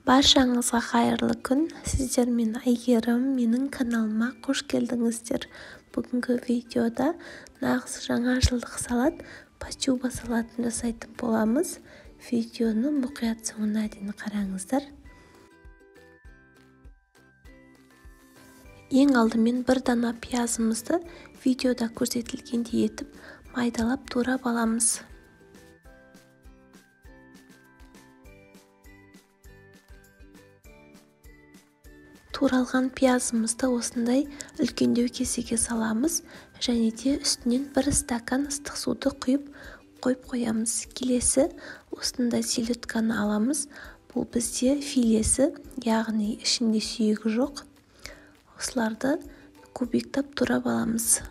Баршаңызға қайырлы күн. Сіздермен Әйгерім, менің каналыма қош келдіңіздер. Бүгінгі видеода нағыз жаңа жылдық салат, пачуба салатын жасайтын боламыз. Видеоны мұқият соңына дейін қараңыздар. Ең алдымен бір дана пиязымызды видеода көрсетілгендей етіп майдалап турап аламыз. Туралған пиязымызды осындай үлкендеу кесеге саламыз және де үстінен бір стакан ыстық суды құйып қойып қоямыз. Келесі осындай селедканы аламыз. Бұл бізде филесі, яғни ішінде сүйегі жоқ. Осыларды кубиктап турап аламыз.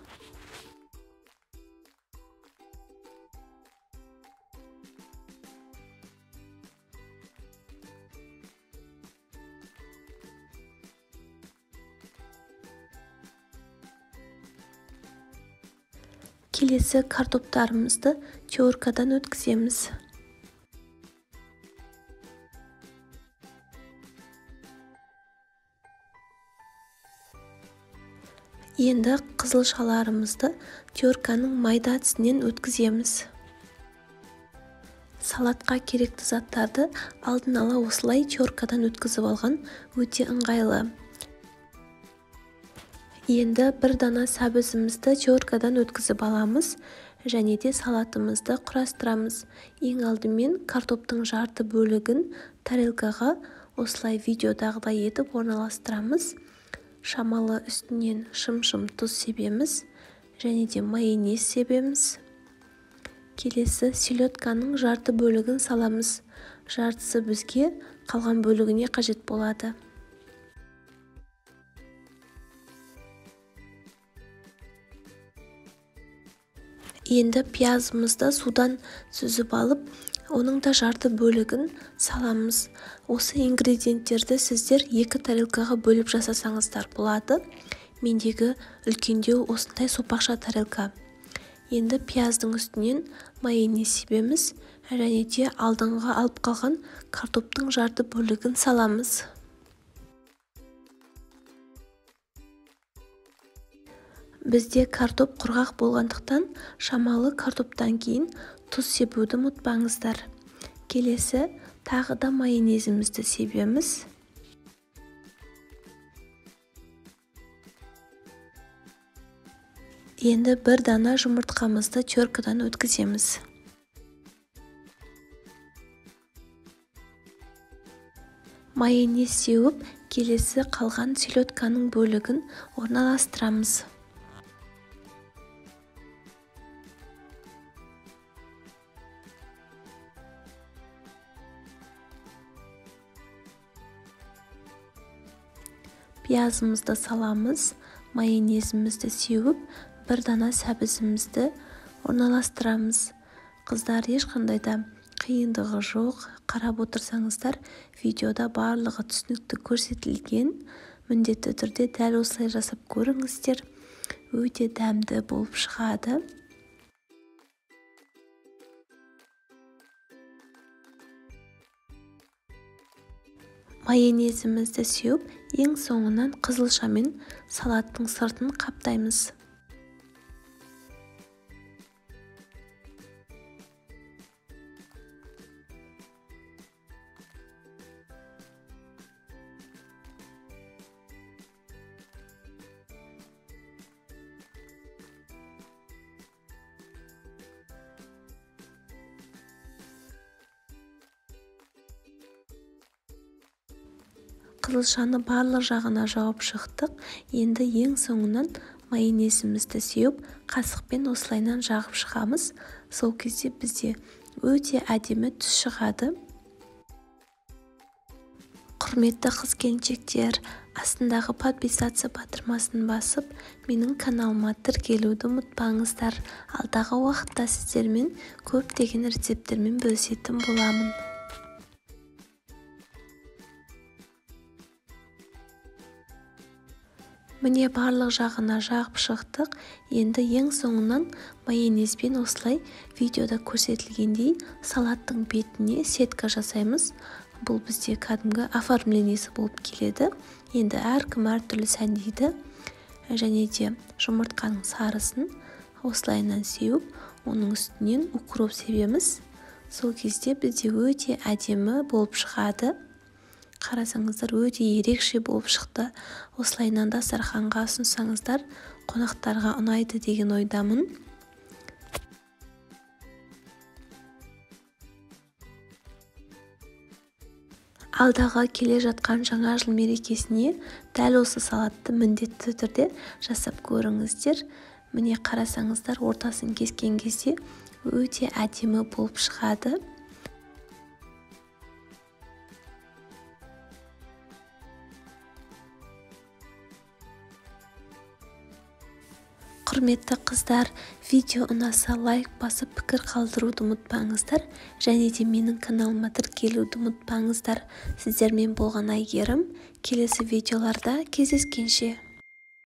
Келесі картоптарымызды теркадан өткіземіз. Енді қызылшаларымызды терканың майда тісінен өткіземіз. Салатқа керекті заттарды алдын ала осылай теркадан өткізіп алған өте ыңғайлы. Енді бір дана сәбізімізді теркадан өткізіп аламыз және де салатымызды құрастырамыз. Ең алдымен картоптың жарты бөлігін тарелкаға осылай видеодағыдай етіп орналастырамыз. Шамалы үстінен шым-шым тұз себеміз және де майонез себеміз. Келесі селедканың жарты бөлігін саламыз. Жартысы бізге, қалған бөлігіне қажет болады. Енді пиязымызды судан сүзіп алып, оның да жарты бөлігін саламыз. Осы ингредиенттерді сіздер екі тарелкаға бөліп жасасаңыздар болады. Мендегі үлкендеу осындай сопақша тарелка. Енді пияздың үстінен майонез себеміз және де алдыңғы алып қалған картоптың жарты бөлігін саламыз. Бізде картоп құрғақ болғандықтан шамалы картоптан кейін тұз себуді ұмытпаңыздар. Келесі тағы да майонезімізді себеміз. Енді бір дана жұмыртқамызды теркадан өткіземіз. Майонез сеуіп, келесі қалған селедканың бөлігін орналастырамыз. Пиязымызды саламыз, майонезімізді сеуіп, бір дана сәбізімізді орналастырамыз. Қыздар, ешқандай да қиындығы жоқ. Қарап отырсаңыздар, видеода барлығы түсінікті көрсетілген. Міндетті түрде дәл осылай жасап көріңіздер. Өте дәмді болып шығады. Майонезімізді сеуіп, ең соңынан қызылшамен салаттың сыртын қаптаймыз. Қызылшаны барлық жағына жауып шықтық. Енді ең соңынан майонезімізді сеуіп, қасықпен осылайынан жағып шығамыз. Сол кезде бізде өте әдемі түс шығады. Құрметті қыз-келіншектер, астындағы подписаться батырмасын басып, менің каналыма тіркелуді ұмытпаңыздар. Алдағы уақытта сіздермен көптеген рецепттермен бөлісетін боламын. Міне барлық жағына жағып шықтық. Енді ең соңынан майонезбен осылай видеода көрсетілгендей салаттың бетіне сетка жасаймыз. Бұл бізде кәдімгі оформлениесі болып келеді. Енді әркім әртүрлі сәндейді. Және де жұмыртқаның сарысын осылайынан сеуіп, оның үстінен укроп себеміз. Сол кезде бізде өте әдемі болып шығады. Қарасаңыздар, өте ерекше болып шықты. Осылайынан дастарханға ұсынсаңыздар, қонақтарға ұнайды деген ойдамын. Алдағы келе жатқан жаңа жыл мерекесіне дәл осы салатты міндетті түрде жасап көріңіздер. Міне қарасаңыздар, ортасын кескен кезде өте әдемі болып шығады. Құрметті қыздар, видео ұнаса лайк басып пікір қалдыруды ұмытпаңыздар, және де менің каналыма тіркелуді ұмытпаңыздар. Сіздермен болған Әйгерім. Келесі видеоларда кездескенше.